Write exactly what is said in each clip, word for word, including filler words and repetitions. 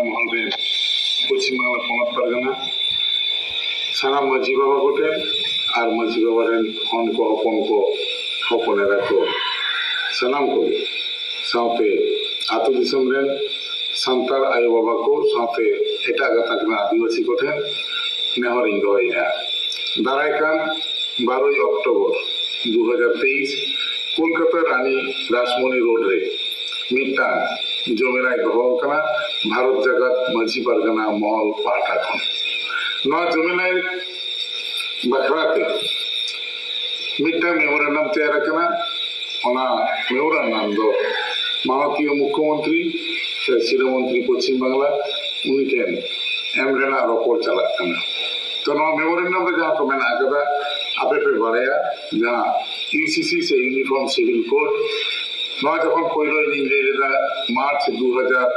ᱢᱚᱦᱚᱞ ᱨᱮᱱ ᱯᱚᱪᱷᱤᱢ ᱵᱟᱝᱞᱟ ᱯᱚᱱᱚᱛ ᱯᱟᱨᱜᱟᱱᱟ ᱥᱟᱱᱟᱢ ᱢᱟᱹᱡᱷᱤ ᱵᱟᱵᱟ ᱠᱚᱴᱷᱮᱱ ᱟᱨ ᱢᱟᱹᱡᱷᱤ ᱵᱟᱵᱟ ᱨᱮᱱ ᱦᱚᱱ ᱠᱚ, ᱦᱚᱯᱚᱱ ᱠᱚ, ᱦᱚᱯᱚᱱ ᱮᱨᱟ ᱠᱚ, ᱥᱟᱱᱟᱢ ᱠᱚᱜᱮ, ᱥᱟᱶᱛᱮ ᱟᱹᱛᱩ ᱫᱤᱥᱚᱢ ᱨᱮᱱ ᱥᱟᱱᱛᱟᱲ ᱟᱭᱳ ᱵᱟᱵᱟ ᱠᱚ ᱥᱟᱶᱛᱮ ᱮᱴᱟᱜ ᱜᱟᱛᱟᱠ ᱨᱮᱱ ᱟᱹᱫᱤᱵᱟᱹᱥᱤ ᱠᱚᱴᱷᱮᱱ ᱱᱮᱦᱚᱨ ᱤᱧ ᱫᱚᱦᱚᱭᱮᱫᱼᱟ᱾ ᱫᱟᱨᱟᱭ ᱠᱟᱱ ᱵᱟᱨᱚᱭ ᱚᱠᱴᱳᱵᱚᱨ ᱫᱩ ᱦᱟᱡᱟᱨ ᱛᱮᱭᱤᱥ ᱠᱳᱞᱠᱟᱛᱟ ᱨᱟᱱᱤ ᱨᱟᱥᱢᱚᱱᱤ ᱨᱳᱰ ᱨᱮ ᱢᱤᱫᱴᱟᱝ ᱡᱚᱢᱮᱞᱟᱭ ᱫᱚᱦᱚ ᱟᱠᱟᱱᱟ ᱵᱷᱟᱨᱚᱛ ᱡᱟᱠᱟᱛ ᱢᱟᱹᱡᱷᱤ ᱯᱟᱨᱜᱟᱱᱟ ᱢᱚᱦᱚᱞ ᱯᱟᱦᱴᱟ ᱠᱷᱚᱱ᱾ ᱱᱚᱣᱟ ᱡᱚᱢᱮᱞᱟᱭ ᱵᱟᱠᱷᱨᱟ ᱛᱮ ᱢᱤᱫᱴᱟᱝ ᱢᱮᱢᱳᱨᱮᱱᱰᱟᱢ ᱛᱮᱭᱟᱨ ᱟᱠᱟᱱᱟ᱾ ᱚᱱᱟ ᱢᱮᱢᱳᱨᱮᱱᱰᱟᱢ ᱫᱚ ᱢᱟᱱᱚᱛᱤᱭᱚ ᱢᱩᱠᱷᱭᱚᱢᱚᱱᱛᱨᱤ ᱥᱮ ᱥᱤᱨᱟᱹ ᱢᱚᱱᱛᱨᱤ ᱯᱚᱪᱷᱤᱢ ᱵᱟᱝᱞᱟ, ᱩᱱᱤ ᱴᱷᱮᱱ ᱮᱢ ᱨᱮᱱᱟᱜ ᱨᱚᱯᱚᱲ ᱪᱟᱞᱟᱜ ᱠᱟᱱᱟ᱾ ᱛᱚ, ᱱᱚᱣᱟ ᱢᱮᱢᱳᱨᱮᱱᱰᱟᱢ ᱨᱮ ᱡᱟᱦᱟᱸ ᱠᱚ ᱢᱮᱱᱟᱜ ᱟᱠᱟᱫᱟ, ᱟᱯᱮ ᱯᱮ ᱵᱟᱲᱟᱭᱟ, ᱡᱟᱦᱟᱸ ᱤᱭᱩ ᱥᱤ ᱥᱤ ᱥᱮ ᱤᱭᱩᱱᱤᱯᱷᱚᱨᱢ ᱥᱤᱵᱷᱤᱞ ᱠᱳᱰ, ᱱᱚᱣᱟ ᱡᱚᱠᱷᱚᱱ ᱯᱳᱭᱞᱳ ᱤᱧᱤᱧ ᱞᱟᱹᱭ ᱞᱮᱫᱟ ᱢᱟᱨᱪ ᱫᱩ ᱦᱟᱡᱟᱨ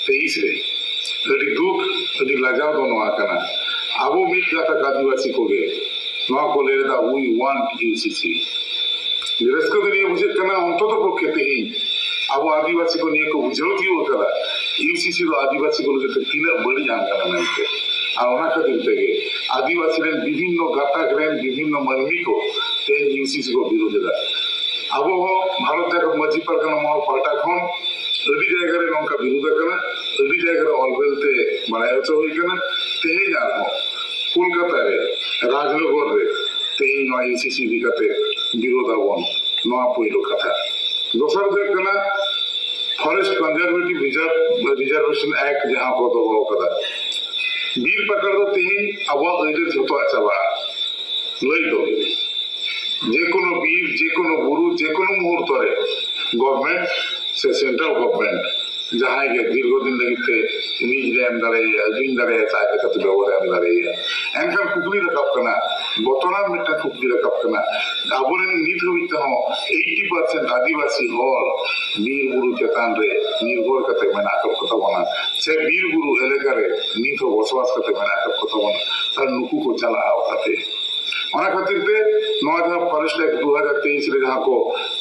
ᱛᱮᱭᱤᱥ ᱨᱮ, ᱟᱹᱰᱤ ᱫᱩᱠ, ᱟᱹᱰᱤ ᱞᱟᱡᱟᱣ ᱫᱚ ᱱᱚᱣᱟ ᱠᱟᱱᱟ, ᱟᱵᱚ ᱢᱤᱫ ᱜᱟᱛᱟᱠ ᱟᱹᱫᱤᱵᱟᱹᱥᱤ ᱠᱚᱜᱮ ᱱᱚᱣᱟ ᱠᱚ ᱞᱟᱹᱭ ᱞᱮᱫᱟ, "We want ᱤᱭᱩ ᱥᱤ ᱥᱤ᱾" ᱨᱟᱹᱥᱠᱟᱹ ᱫᱚ ᱱᱤᱭᱟᱹ ᱵᱩᱡᱷᱟᱹᱜ ᱠᱟᱱᱟ, ᱚᱱᱛᱚᱛᱚ ᱯᱚᱠᱠᱷᱮ ᱛᱮᱦᱮᱧ ᱟᱵᱚ ᱟᱹᱫᱤᱵᱟᱹᱥᱤ ᱠᱚ ᱱᱤᱭᱟᱹ ᱠᱚ ᱵᱩᱡᱷᱟᱹᱣ ᱛᱤᱭᱳᱜ ᱟᱠᱟᱫᱟ, ᱤᱭᱩ ᱥᱤ ᱥᱤ ᱫᱚ ᱟᱹᱫᱤᱵᱟᱹᱥᱤ ᱠᱚ ᱞᱟᱹᱜᱤᱫ ᱛᱮ ᱛᱤᱱᱟᱹᱜ ᱵᱟᱹᱲᱤᱡ ᱟᱱ ᱠᱟᱱᱟ ᱢᱮᱱᱛᱮ᱾ ᱟᱨ ᱚᱱᱟ ᱠᱷᱟᱹᱛᱤᱨ ᱛᱮᱜᱮ ᱟᱹᱫᱤᱵᱟᱹᱥᱤ ᱨᱮᱱ ᱵᱤᱵᱷᱤᱱᱱᱚ ᱜᱟᱛᱟᱠ ᱨᱮᱱ ᱵᱤᱵᱷᱤᱱᱱᱚ ᱢᱟᱹᱱᱢᱤ ᱠᱚ ᱛᱮᱦᱮᱧ ᱤᱭᱩ ᱥᱤ ᱥᱤ ᱠᱚ ᱵᱤᱨᱳᱫᱷ ᱮᱫᱟ᱾ ᱟᱵᱚ ᱦᱚᱸ ᱵᱷᱟᱨᱚᱛ ᱡᱟᱠᱟᱛ ᱢᱟᱹᱡᱷᱤ ᱯᱟᱨᱜᱟᱱᱟ ᱢᱚᱦᱚᱞ ᱯᱟᱦᱴᱟ ᱠᱷᱚᱱ ᱟᱹᱰᱤ ᱡᱟᱭᱜᱟ ᱨᱮ ᱱᱚᱝᱠᱟ ᱵᱤᱨᱳᱫᱷ ᱟᱠᱟᱱᱟ, ᱟᱹᱰᱤ ᱡᱟᱭᱜᱟ ᱨᱮ ᱚᱞᱵᱮᱞ ᱛᱮ ᱵᱟᱲᱟᱭ ᱦᱚᱪᱚ ᱦᱩᱭ ᱟᱠᱟᱱᱟ᱾ ᱛᱮᱦᱮᱧ ᱟᱨᱦᱚᱸ ᱠᱳᱞᱠᱟᱛᱟ ᱨᱮ, ᱨᱟᱡᱽᱱᱚᱜᱚᱨ ᱨᱮ ᱛᱮᱦᱮᱧ ᱱᱚᱣᱟ ᱤᱭᱩ ᱥᱤ ᱥᱤ ᱤᱫᱤ ᱠᱟᱛᱮ ᱵᱤᱨᱳᱫᱷ ᱟᱵᱚᱱ᱾ ᱱᱚᱣᱟ ᱯᱳᱭᱞᱳ ᱠᱟᱛᱷᱟ᱾ ᱫᱚᱥᱟᱨ ᱫᱚ ᱦᱩᱭᱩᱜ ᱠᱟᱱᱟ Forest Conservative Reserve, Reservation Act ᱡᱟᱦᱟᱸ ᱠᱚ ᱫᱚᱦᱚ ᱟᱠᱟᱫᱟ᱾ ᱵᱤᱨ ᱯᱟᱠᱟᱲ ᱫᱚ ᱛᱮᱦᱮᱧ ᱟᱵᱚᱣᱟᱜ ᱟᱹᱭᱫᱟᱹᱨ ᱡᱷᱚᱛᱚᱣᱟᱜ ᱪᱟᱵᱟᱜᱼᱟ᱾ ᱞᱟᱹᱭ ᱫᱚ ᱡᱮᱠᱳᱱᱳ ᱵᱤᱨ, ᱡᱮᱠᱳᱱᱳ ᱵᱩᱨᱩ, ᱡᱮᱠᱳᱱᱳ ᱢᱩᱦᱩᱨᱛᱚ ᱨᱮ ᱜᱚᱵᱷᱢᱮᱱᱴ ᱥᱮ ᱥᱮᱱᱴᱨᱟᱞ ᱜᱚᱵᱷᱢᱮᱱᱴ ᱡᱟᱦᱟᱸᱭ ᱜᱮ ᱫᱤᱨᱜᱷᱚ ᱫᱤᱱ ᱞᱟᱹᱜᱤᱫ ᱛᱮ ᱞᱤᱡ ᱨᱮ ᱮᱢ ᱫᱟᱲᱮᱭᱟᱭᱟ, ᱟᱹᱠᱷᱨᱤᱧ ᱫᱟᱲᱮᱭᱟᱭᱟ, ᱪᱟᱭ ᱞᱮᱠᱟᱛᱮ ᱵᱮᱵᱚᱦᱟᱨ ᱮᱢ ᱫᱟᱲᱮᱭᱟᱭᱟ᱾ ᱮᱱᱠᱷᱟᱱ ᱠᱩᱠᱞᱤ ᱨᱟᱠᱟᱵ ᱠᱟᱱᱟ, ᱵᱚᱛᱚᱨᱟᱱ ᱢᱤᱫᱴᱟᱝ ᱠᱩᱠᱞᱤ ᱨᱟᱠᱟᱵ ᱠᱟᱱᱟ, ᱟᱵᱚᱨᱮᱱ ᱱᱤᱛ ᱦᱟᱹᱵᱤᱡ ᱛᱮᱦᱚᱸ ᱮᱭᱤᱴᱤ ᱯᱟᱨᱥᱮᱱᱴ ᱟᱹᱫᱤᱵᱟᱹᱥᱤ ᱦᱚᱲ ᱵᱤᱨ ᱵᱩᱨᱩ ᱪᱮᱛᱟᱱ ᱨᱮ ᱱᱤᱨᱵᱷᱚᱨ ᱠᱟᱛᱮ ᱢᱮᱱᱟᱜ ᱟᱠᱟᱫ ᱠᱚ ᱛᱟᱵᱚᱱᱟ, ᱥᱮ ᱵᱤᱨ ᱵᱩᱨᱩ ᱮᱞᱟᱠᱟ ᱨᱮ ᱱᱤᱛ ᱦᱚᱸ ᱵᱚᱥᱚᱵᱟᱥ ᱠᱟᱛᱮ ᱢᱮᱱᱟᱜ ᱟᱠᱟᱫ ᱠᱚ ᱛᱟᱵᱚᱱᱟ, ᱛᱟᱦᱞᱮ ᱱᱩᱠᱩ ᱠᱚ ᱪᱟᱞᱟᱜᱼᱟ ᱚᱠᱟᱛᱮ? ᱚᱱᱟ ᱠᱷᱟᱹᱛᱤᱨ ᱛᱮ ᱱᱚᱣᱟ ᱡᱟᱦᱟᱸ Forest Act ᱫᱩ ᱦᱟᱡᱟᱨ ᱛᱮᱭᱤᱥ ᱨᱮ ᱡᱟᱦᱟᱸ ᱠᱚ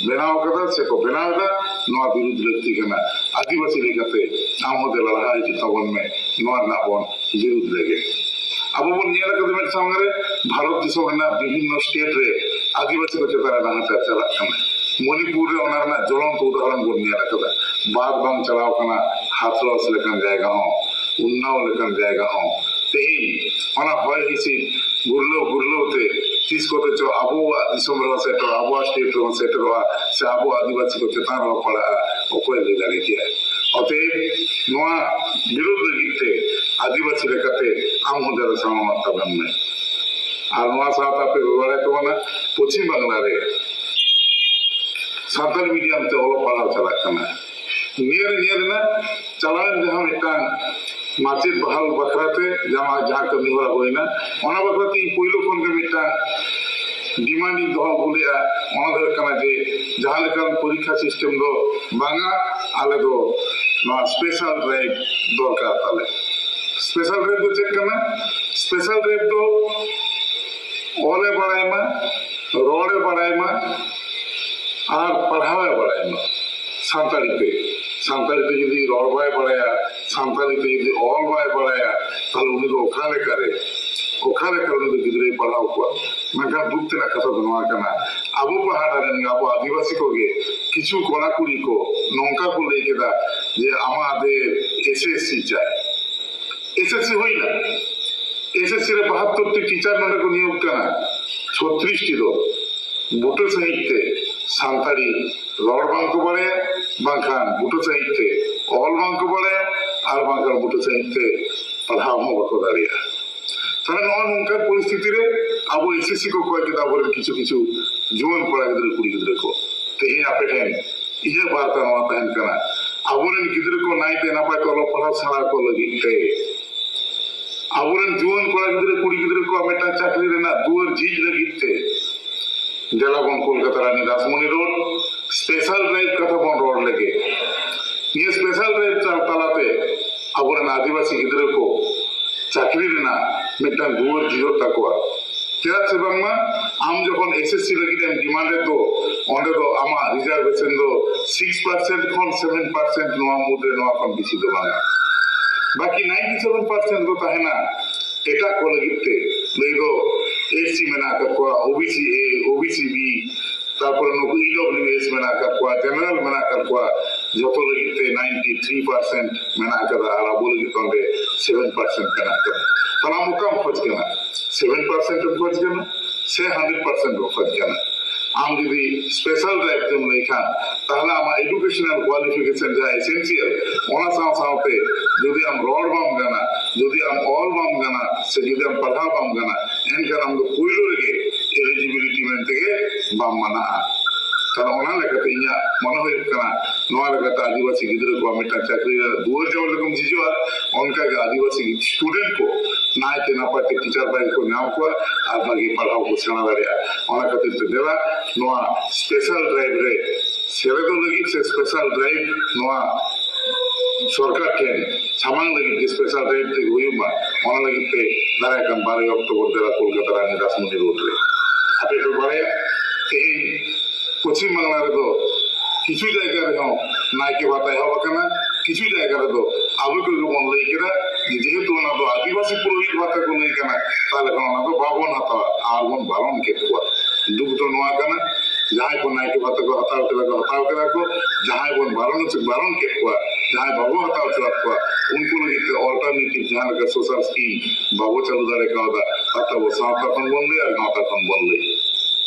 ᱵᱮᱱᱟᱣ ᱠᱟᱫᱟ ᱥᱮ ᱠᱚ ᱵᱮᱱᱟᱣ ᱮᱫᱟ, ᱱᱚᱣᱟ ᱵᱤᱨᱩᱫᱷ ᱞᱟᱹᱠᱛᱤ ᱠᱟᱱᱟ᱾ ᱟᱹᱫᱤᱵᱟᱹᱥᱤ ᱞᱮᱠᱟᱛᱮ ᱟᱢ ᱦᱚᱸ ᱫᱮᱞᱟ ᱞᱟᱦᱟ ᱦᱤᱡᱩᱜ ᱛᱟᱵᱚᱱ ᱢᱮ ᱱᱚᱣᱟ ᱨᱮᱱᱟᱜ ᱵᱚᱱ ᱵᱤᱨᱩᱫᱷ ᱞᱟᱹᱜᱤᱫ᱾ ᱟᱵᱚ ᱵᱚᱱ ᱧᱮᱞ ᱟᱠᱟᱫᱟ ᱢᱤᱫ ᱥᱟᱢᱟᱝ ᱨᱮ ᱵᱷᱟᱨᱚᱛ ᱫᱤᱥᱚᱢ ᱨᱮᱱᱟᱜ ᱵᱤᱵᱷᱤᱱᱱᱚ ᱥᱴᱮᱴ ᱨᱮ ᱟᱹᱫᱤᱵᱟᱹᱥᱤ ᱠᱚ ᱪᱮᱛᱟᱱ ᱨᱮ ᱱᱟᱦᱟᱪᱟᱨ ᱪᱟᱞᱟᱜ ᱠᱟᱱᱟ᱾ ᱢᱚᱱᱤᱯᱩᱨ ᱨᱮ ᱚᱱᱟ ᱨᱮᱱᱟᱜ ᱡᱚᱞᱚᱱᱛ ᱩᱫᱟᱦᱚᱨᱚᱱ ᱵᱚᱱ ᱧᱮᱞ ᱟᱠᱟᱫᱟ᱾ ᱵᱟᱫ ᱵᱟᱝ ᱪᱟᱞᱟᱣ ᱠᱟᱱᱟ ᱦᱟᱛᱷᱨᱚᱥ ᱞᱮᱠᱟᱱ ᱡᱟᱭᱜᱟ ᱦᱚᱸ, ᱩᱱᱱᱟᱣ ᱞᱮᱠᱟᱱ ᱡᱟᱭᱜᱟ ᱦᱚᱸ᱾ ᱛᱮᱦᱮᱧ ᱚᱱᱟ ᱦᱚᱭ ᱦᱤᱸᱥᱤᱫ ᱜᱩᱨᱞᱟᱹᱣ ᱜᱩᱨᱞᱟᱹᱣ ᱛᱮ ᱛᱤᱥ ᱠᱚᱛᱮ ᱪᱚ ᱟᱵᱚᱣᱟᱜ ᱫᱤᱥᱚᱢ ᱨᱮᱦᱚᱸ ᱥᱮᱴᱮᱨᱚᱜᱼᱟ, ᱟᱵᱚᱣᱟᱜ ᱥᱴᱮᱴ ᱨᱮᱦᱚᱸ ᱥᱮᱴᱮᱨᱚᱜᱼᱟ, ᱥᱮ ᱟᱵᱚ ᱟᱹᱫᱤᱵᱟᱹᱥᱤ ᱠᱚ ᱪᱮᱛᱟᱱ ᱨᱮᱦᱚᱸ ᱯᱟᱲᱟᱜᱼᱟ, ᱚᱠᱚᱭ ᱞᱟᱹᱭ ᱫᱟᱲᱮ ᱠᱮᱭᱟ? ᱚᱛᱮᱭᱮᱵ ᱱᱚᱣᱟ ᱵᱤᱨᱩᱫᱷ ᱞᱟᱹᱜᱤᱫ ᱛᱮ ᱟᱹᱫᱤᱵᱟᱹᱥᱤ ᱞᱮᱠᱟᱛᱮ ᱟᱢ ᱦᱚᱸ ᱫᱮᱞᱟ ᱥᱟᱢᱟᱝ ᱛᱟᱵᱚᱱ ᱢᱮ᱾ ᱟᱨ ᱱᱚᱣᱟ ᱥᱟᱶᱛᱮ ᱟᱯᱮ ᱯᱮ ᱵᱟᱲᱟᱭ ᱛᱟᱵᱚᱱᱟ, ᱯᱚᱪᱷᱤᱢ ᱵᱟᱝᱞᱟ ᱨᱮ ᱥᱟᱱᱛᱟᱲᱤ ᱢᱤᱰᱤᱭᱟᱢ ᱛᱮ ᱚᱞᱚᱜ ᱯᱟᱲᱦᱟᱣ ᱪᱟᱞᱟᱜ ᱠᱟᱱᱟ᱾ ᱱᱤᱭᱟᱹ ᱨᱮ ᱧᱮᱞ ᱮᱱᱟ, ᱪᱟᱞᱟᱣᱮᱱ ᱡᱟᱦᱟᱸ ᱢᱤᱫᱴᱟᱝ ᱢᱟᱪᱮᱫ ᱵᱟᱦᱟᱞ ᱵᱟᱠᱷᱨᱟ ᱛᱮ ᱡᱟᱦᱟᱸ, ᱡᱟᱦᱟᱸ ᱠᱟᱹᱢᱤ ᱦᱚᱨᱟ ᱦᱩᱭᱱᱟ, ᱚᱱᱟ ᱵᱟᱠᱷᱨᱟ ᱛᱮ ᱤᱧ ᱯᱳᱭᱞᱳ ᱠᱷᱚᱱ ᱜᱮ ᱢᱤᱫᱴᱟᱝ ᱰᱤᱢᱟᱱᱰ ᱤᱧ ᱫᱚᱦᱚ ᱟᱹᱜᱩ ᱞᱮᱫᱼᱟ᱾ ᱚᱱᱟ ᱫᱚ ᱦᱩᱭᱩᱜ ᱠᱟᱱᱟ ᱡᱮ ᱡᱟᱦᱟᱸ ᱞᱮᱠᱟᱱ ᱯᱚᱨᱤᱠᱠᱷᱟ ᱥᱤᱥᱴᱮᱢ ᱫᱚ ᱵᱟᱝᱟ, ᱟᱞᱮ ᱫᱚ ᱱᱚᱣᱟ ᱥᱯᱮᱥᱟᱞ ᱰᱨᱟᱭᱤᱵᱷ ᱫᱚᱨᱠᱟᱨ ᱛᱟᱞᱮ᱾ ᱥᱯᱮᱥᱟᱞ ᱰᱨᱟᱭᱤᱵᱷ ᱫᱚ ᱪᱮᱫ ᱠᱟᱱᱟ? ᱥᱯᱮᱥᱟᱞ ᱰᱨᱟᱭᱤᱵᱷ ᱫᱚ ᱚᱞᱮ ᱵᱟᱲᱟᱭ ᱢᱟ, ᱨᱚᱲᱮ ᱵᱟᱲᱟᱭ ᱢᱟ, ᱟᱨ ᱯᱟᱲᱦᱟᱣᱮ ᱵᱟᱲᱟᱭ ᱢᱟ ᱥᱟᱱᱛᱟᱲᱤ ᱛᱮ᱾ ᱥᱟᱱᱛᱟᱲᱤ ᱛᱮ ᱡᱩᱫᱤ ᱨᱚᱲ ᱵᱟᱭ ᱵᱟᱲᱟᱭᱟ, ᱥᱟᱱᱛᱟᱲᱤ ᱛᱮ ᱡᱩᱫᱤ ᱚᱞ ᱵᱟᱭ ᱵᱟᱲᱟᱭᱟ, ᱛᱟᱦᱞᱮ ᱩᱱᱤ ᱫᱚ ᱚᱠᱟ ᱞᱮᱠᱟᱨᱮ, ᱚᱠᱟ ᱞᱮᱠᱟᱨᱮ ᱩᱱᱤ ᱫᱚ ᱜᱤᱫᱽᱨᱟᱹᱭ ᱯᱟᱲᱦᱟᱣ ᱠᱚᱣᱟ? ᱢᱮᱱᱠᱷᱟᱱ ᱫᱩᱠ ᱛᱮᱱᱟᱜ ᱠᱟᱛᱷᱟ ᱫᱚ ᱱᱚᱣᱟ ᱠᱟᱱᱟ, ᱟᱵᱚ ᱯᱟᱦᱴᱟ ᱨᱮᱱ ᱜᱮ, ᱟᱵᱚ ᱟᱹᱫᱤᱵᱟᱹᱥᱤ ᱠᱚᱜᱮ ᱠᱤᱪᱷᱩ ᱠᱚᱲᱟ ᱠᱩᱲᱤ ᱠᱚ ᱱᱚᱝᱠᱟ ᱠᱚ ᱞᱟᱹᱭ ᱠᱮᱫᱟ ᱡᱮ, "ᱟᱢᱟᱫᱮᱨ ᱮᱥ ᱮᱥ ᱥᱤ ᱪᱟᱭ᱾" ᱮᱥ ᱮᱥ ᱥᱤ ᱦᱩᱭᱱᱟ, ᱮᱥ ᱮᱥ ᱥᱤ ᱨᱮ ᱵᱟᱦᱟᱛᱛᱳᱨ ᱴᱤ ᱴᱤᱪᱟᱨ ᱱᱚᱰᱮ ᱠᱚ ᱱᱤᱭᱳᱜ ᱠᱟᱱᱟ, ᱪᱷᱚᱛᱨᱤᱥ ᱴᱤ ᱫᱚ ᱵᱩᱴᱟᱹ ᱥᱟᱺᱦᱤᱡ ᱛᱮ ᱥᱟᱱᱛᱟᱲᱤ ᱨᱚᱲ ᱵᱟᱝ ᱠᱚ ᱵᱟᱲᱟᱭᱟ, ᱵᱟᱝᱠᱷᱟᱱ ᱵᱩᱴᱟᱹ ᱥᱟᱺᱦᱤᱡ ᱛᱮ ᱚᱞ ᱵᱟᱝ ᱠᱚ ᱵᱟᱲᱟᱭᱟ, ᱟᱨ ᱵᱟᱝᱠᱷᱟᱱ ᱵᱩᱴᱟᱹ ᱥᱟᱺᱦᱤᱡ ᱛᱮ ᱯᱟᱲᱦᱟᱣ ᱦᱚᱸ ᱵᱟᱠᱚ ᱫᱟᱲᱮᱭᱟᱜᱼᱟ᱾ ᱛᱟᱦᱞᱮ ᱱᱚᱜᱼᱚ ᱱᱚᱝᱠᱟᱱ ᱯᱚᱨᱤᱥᱛᱷᱤᱛᱤ ᱨᱮ ᱟᱵᱚ ᱮᱥ ᱮᱥ ᱥᱤ ᱠᱚ ᱠᱚᱭ ᱠᱮᱫᱟ ᱟᱵᱚᱨᱮᱱ ᱠᱤᱪᱷᱩ ᱠᱤᱪᱷᱩ ᱡᱩᱣᱟᱹᱱ ᱠᱚᱲᱟ ᱜᱤᱫᱽᱨᱟᱹ, ᱠᱩᱲᱤ ᱜᱤᱫᱽᱨᱟᱹ ᱠᱚ᱾ ᱛᱮᱦᱮᱧ ᱟᱯᱮ ᱴᱷᱮᱱ ᱤᱧᱟᱹᱜ ᱵᱟᱨᱛᱟ ᱱᱚᱣᱟ ᱛᱟᱦᱮᱱ ᱠᱟᱱᱟ, ᱟᱵᱚᱨᱮᱱ ᱜᱤᱫᱽᱨᱟᱹ ᱠᱚ ᱱᱟᱭᱛᱮ ᱱᱟᱯᱟᱭ ᱛᱮ ᱚᱞᱚᱜ ᱯᱟᱲᱦᱟᱣ ᱥᱮᱬᱟ ᱠᱚ ᱞᱟᱹᱜᱤᱫ ᱛᱮ, ᱟᱵᱚᱨᱮᱱ ᱡᱩᱣᱟᱹᱱ ᱠᱚᱲᱟ ᱜᱤᱫᱽᱨᱟᱹ, ᱠᱩᱲᱤ ᱜᱤᱫᱽᱨᱟᱹ ᱠᱚᱣᱟᱜ ᱢᱤᱫᱴᱟᱝ ᱪᱟᱹᱠᱨᱤ ᱨᱮᱱᱟᱜ ᱫᱩᱣᱟᱹᱨ ᱡᱷᱤᱡ ᱞᱟᱹᱜᱤᱫ ᱛᱮ ᱫᱮᱞᱟ ᱵᱚᱱ ᱠᱳᱞᱠᱟᱛᱟ ᱨᱟᱱᱤ ᱨᱟᱥᱢᱚᱱᱤ ᱨᱳᱰ ᱥᱯᱮᱥᱟᱞ ᱰᱨᱟᱭᱤᱵᱷ ᱠᱟᱛᱷᱟ ᱵᱚᱱ ᱨᱚᱲ ᱞᱮᱜᱮ᱾ ᱱᱤᱭᱟᱹ ᱥᱯᱮᱥᱟᱞ ᱰᱨᱟᱭᱤᱵᱷ ᱛᱟᱞ-, ᱛᱟᱞᱟᱛᱮ ᱟᱵᱚᱨᱮᱱ ᱟᱹᱫᱤᱵᱟᱹᱥᱤ ᱜᱤᱫᱽᱨᱟᱹ ᱠᱚ ᱪᱟᱹᱠᱨᱤ ᱨᱮᱱᱟᱜ ᱢᱤᱫᱴᱟᱝ ᱫᱩᱣᱟᱹᱨ ᱡᱷᱤᱡᱚᱜ ᱛᱟᱠᱚᱣᱟ᱾ ᱪᱮᱫᱟᱜ ᱥᱮ ᱵᱟᱝᱢᱟ ᱟᱢ ᱡᱚᱠᱷᱚᱱ ᱮᱥ ᱮᱥ ᱥᱤ ᱞᱟᱹᱜᱤᱫ ᱮᱢ ᱰᱤᱢᱟᱱᱰ ᱮᱫ ᱫᱚ, ᱚᱸᱰᱮ ᱫᱚ ᱟᱢᱟᱜ ᱨᱤᱡᱟᱨᱵᱷᱮᱥᱚᱱ ᱫᱚ ᱥᱤᱠᱥ ᱯᱟᱨᱥᱮᱱᱴ ᱠᱷᱚᱱ ᱥᱮᱵᱷᱮᱱ ᱯᱟᱨᱥᱮᱱᱴ, ᱱᱚᱣᱟ ᱢᱩᱫᱽᱨᱮ ᱱᱚᱣᱟ ᱠᱷᱚᱱ ᱵᱮᱥᱤ ᱫᱚ ᱵᱟᱝᱟ᱾ ᱵᱟᱹᱠᱤ ᱱᱟᱭᱤᱱᱴᱤ ᱥᱮᱵᱷᱮᱱ ᱯᱟᱨᱥᱮᱱᱴ ᱫᱚ ᱛᱟᱦᱮᱱᱟ ᱮᱴᱟᱜ ᱠᱚ ᱞᱟᱹᱜᱤᱫ ᱛᱮ᱾ ᱞᱟᱹᱭ ᱫᱚ ᱮᱥ ᱥᱤ ᱢᱮᱱᱟᱜ ᱟᱠᱟᱫ ᱠᱚᱣᱟ, ᱳ ᱵᱤ ᱥᱤ ᱮ, ᱳ ᱵᱤ ᱥᱤ ᱵᱤ, ᱛᱟᱨᱯᱚᱨᱮ ᱱᱩᱠᱩ ᱤ ᱰᱚᱵᱞᱤᱭᱩ ᱮᱥ ᱢᱮᱱᱟᱜ ᱟᱠᱟᱫ ᱠᱚᱣᱟ, ᱡᱮᱱᱟᱨᱮᱞ ᱢᱮᱱᱟᱜ ᱟᱠᱟᱫ ᱠᱚᱣᱟ, ᱡᱚᱛᱚ ᱞᱟᱹᱜᱤᱫ ᱛᱮ ᱱᱟᱭᱤᱱᱴᱤ ᱛᱷᱨᱤ ᱯᱟᱨᱥᱮᱱᱴ ᱢᱮᱱᱟᱜ ᱟᱠᱟᱫᱟ ᱟᱨ ᱟᱵᱚ ᱞᱟᱹᱜᱤᱫ ᱛᱮ ᱚᱸᱰᱮ ᱥᱮᱵᱷᱮᱱ ᱯᱟᱨᱥᱮᱱᱴ ᱢᱮᱱᱟᱜ ᱟᱠᱟᱫᱟ᱾ ᱛᱟᱦᱞᱮ ᱟᱢ ᱚᱠᱟᱢ ᱠᱷᱚᱡᱽ ᱠᱟᱱᱟ? ᱥᱮᱵᱷᱮᱱ ᱯᱟᱨᱥᱮᱱᱴ ᱮᱢ ᱠᱷᱚᱡᱽ ᱠᱟᱱᱟ ᱥᱮ ᱦᱟᱱᱰᱨᱮᱰ ᱯᱟᱨᱥᱮᱱᱴ ᱮᱢ ᱠᱷᱚᱡᱽ ᱠᱟᱱᱟ? ᱟᱢ ᱡᱩᱫᱤ ᱥᱯᱮᱥᱟᱞ ᱰᱨᱟᱭᱤᱵᱷ ᱛᱮᱢ ᱞᱟᱹᱭ ᱠᱷᱟᱱ, ᱛᱟᱦᱞᱮ ᱟᱢᱟᱜ ᱮᱰᱩᱠᱮᱥᱚᱱᱟᱞ ᱠᱣᱟᱞᱤᱯᱷᱤᱠᱮᱥᱚᱱ ᱡᱟᱦᱟᱸ ᱮᱥᱮᱱᱥᱤᱭᱟᱞ, ᱚᱱᱟ ᱥᱟᱶ ᱥᱟᱶᱛᱮ ᱡᱩᱫᱤ ᱟᱢ ᱨᱚᱲ ᱵᱟᱢ ᱜᱟᱱᱟ, ᱡᱩᱫᱤ ᱟᱢ ᱚᱞ ᱵᱟᱢ ᱜᱟᱱᱟ, ᱥᱮ ᱡᱩᱫᱤ ᱟᱢ ᱯᱟᱲᱦᱟᱣ ᱵᱟᱢ ᱜᱟᱱᱟ, ᱮᱱᱠᱷᱟᱱ ᱟᱢ ᱫᱚ ᱯᱳᱭᱞᱳ ᱨᱮᱜᱮ ᱮᱞᱤᱡᱤᱵᱤᱞᱤᱴᱤ ᱢᱮᱱᱛᱮᱜᱮ ᱵᱟᱢ ᱢᱟᱱᱟᱜᱼᱟ᱾ ᱛᱟᱦᱞᱮ ᱚᱱᱟ ᱞᱮᱠᱟᱛᱮ ᱤᱧᱟᱹᱜ ᱢᱚᱱᱮ ᱦᱩᱭᱩᱜ ᱠᱟᱱᱟ, ᱱᱚᱣᱟ ᱞᱮᱠᱟᱛᱮ ᱟᱹᱫᱤᱵᱟᱹᱥᱤ ᱜᱤᱫᱽᱨᱟᱹ ᱠᱚᱣᱟᱜ ᱢᱤᱫᱴᱟᱝ ᱪᱟᱹᱠᱨᱤ ᱨᱮᱱᱟᱜ ᱫᱩᱣᱟᱹᱨ ᱡᱟᱣ ᱞᱮᱠᱟᱢ ᱡᱷᱤᱡᱚᱜᱼᱟ, ᱚᱱᱠᱟᱜᱮ ᱟᱹᱫᱤᱵᱟᱹᱥᱤ ᱥᱴᱩᱰᱮᱱᱴ ᱠᱚ ᱱᱟᱭᱛᱮ ᱱᱟᱯᱟᱭ ᱛᱮ ᱴᱤᱪᱟᱨ ᱵᱟᱭ ᱠᱚ ᱧᱟᱢ ᱠᱚᱣᱟ ᱟᱨ ᱵᱷᱟᱜᱮ ᱯᱟᱲᱦᱟᱣ ᱠᱚ ᱥᱮᱬᱟ ᱫᱟᱲᱮᱭᱟᱜᱼᱟ᱾ ᱚᱱᱟ ᱠᱷᱟᱹᱛᱤᱨ ᱛᱮ ᱫᱮᱞᱟ ᱱᱚᱣᱟ ᱥᱯᱮᱥᱟᱞ ᱰᱨᱟᱭᱤᱵᱷ ᱨᱮ ᱥᱮᱞᱮᱫᱚᱜ ᱞᱟᱹᱜᱤᱫ ᱥᱮ ᱥᱯᱮᱥᱟᱞ ᱰᱨᱟᱭᱤᱵᱷ ᱱᱚᱣᱟ ᱥᱚᱨᱠᱟᱨ ᱴᱷᱮᱱ ᱥᱟᱢᱟᱝ ᱞᱟᱹᱜᱤᱫ ᱡᱮ ᱥᱯᱮᱥᱟᱞ ᱰᱨᱟᱭᱤᱵᱷ ᱛᱮᱜᱮ ᱦᱩᱭᱩᱜ ᱢᱟ, ᱚᱱᱟ ᱞᱟᱹᱜᱤᱫ ᱛᱮ ᱫᱟᱨᱟᱭ ᱠᱟᱱ ᱵᱟᱨᱚᱭ ᱚᱠᱴᱳᱵᱚᱨ ᱫᱮᱞᱟ ᱠᱳᱞᱠᱟᱛᱟ ᱨᱟᱱᱤ ᱨᱟᱥᱢᱚᱱᱤ ᱨᱳᱰ ᱨᱮ᱾ ᱟᱯᱮ ᱯᱮ ᱵᱟᱲᱟᱭᱟ, ᱛᱮᱦᱮᱧ ᱯᱚᱪᱷᱤᱢ ᱵᱟᱝᱞᱟ ᱨᱮᱫᱚ ᱠᱤᱪᱷᱩ ᱡᱟᱭᱜᱟ ᱨᱮᱦᱚᱸ ᱱᱟᱭᱠᱮ ᱵᱷᱟᱛᱟ ᱮᱦᱚᱵ ᱟᱠᱟᱱᱟ, ᱠᱤᱪᱷᱩ ᱡᱟᱭᱜᱟ ᱨᱮᱫᱚ ᱟᱵᱚ ᱠᱚᱜᱮ ᱵᱚᱱ ᱞᱟᱹᱭ ᱠᱮᱫᱟ ᱡᱮ ᱡᱮᱦᱮᱛᱩ ᱚᱱᱟ ᱫᱚ ᱟᱹᱫᱤᱵᱟᱹᱥᱤ ᱯᱩᱨᱳᱦᱤᱛ ᱵᱷᱟᱛᱟ ᱠᱚ ᱞᱟᱹᱭ ᱠᱟᱱᱟ, ᱛᱟᱦᱞᱮ ᱠᱷᱟᱱ ᱚᱱᱟ ᱫᱚ ᱵᱟᱵᱚᱱ ᱦᱟᱛᱟᱣᱟ ᱟᱨ ᱵᱚᱱ ᱵᱟᱨᱚᱱ ᱠᱮᱫ ᱠᱚᱣᱟ᱾ ᱫᱩᱠ ᱫᱚ ᱱᱚᱣᱟ ᱠᱟᱱᱟ, ᱡᱟᱦᱟᱸᱭ ᱠᱚ ᱱᱟᱭᱠᱮ ᱵᱷᱟᱛᱟ ᱠᱚ ᱦᱟᱛᱟᱣ ᱠᱮᱫᱟ ᱠᱚ, ᱦᱟᱛᱟᱣ ᱠᱮᱫᱟ ᱠᱚ, ᱡᱟᱦᱟᱸᱭ ᱵᱚᱱ ᱵᱟᱨᱚᱱ ᱦᱚᱪᱚ, ᱵᱟᱨᱚᱱ ᱠᱮᱫ ᱠᱚᱣᱟ, ᱡᱟᱦᱟᱸᱭ ᱵᱟᱵᱚ ᱦᱟᱛᱟᱣ ᱦᱚᱪᱚᱣᱟᱫ ᱠᱚᱣᱟ, ᱩᱱᱠᱩ ᱞᱟᱹᱜᱤᱫ ᱛᱮ ᱚᱞᱴᱟᱨᱱᱮᱴᱤᱵᱷ ᱡᱟᱦᱟᱸ ᱞᱮᱠᱟ ᱥᱳᱥᱟᱞ ᱥᱠᱤᱢ ᱵᱟᱵᱚ ᱪᱟᱹᱞᱩ ᱫᱟᱲᱮ ᱠᱟᱣᱫᱟ, ᱛᱟᱛᱮ ᱟᱵᱚ ᱥᱟᱶᱛᱟ ᱠᱷᱚᱱ ᱵᱚᱱ ᱞᱟᱹᱭᱟ ᱟᱨ ᱜᱟᱶᱛᱟ ᱠᱷᱚᱱ ᱵᱚᱱ ᱞᱟᱹᱭᱟ᱾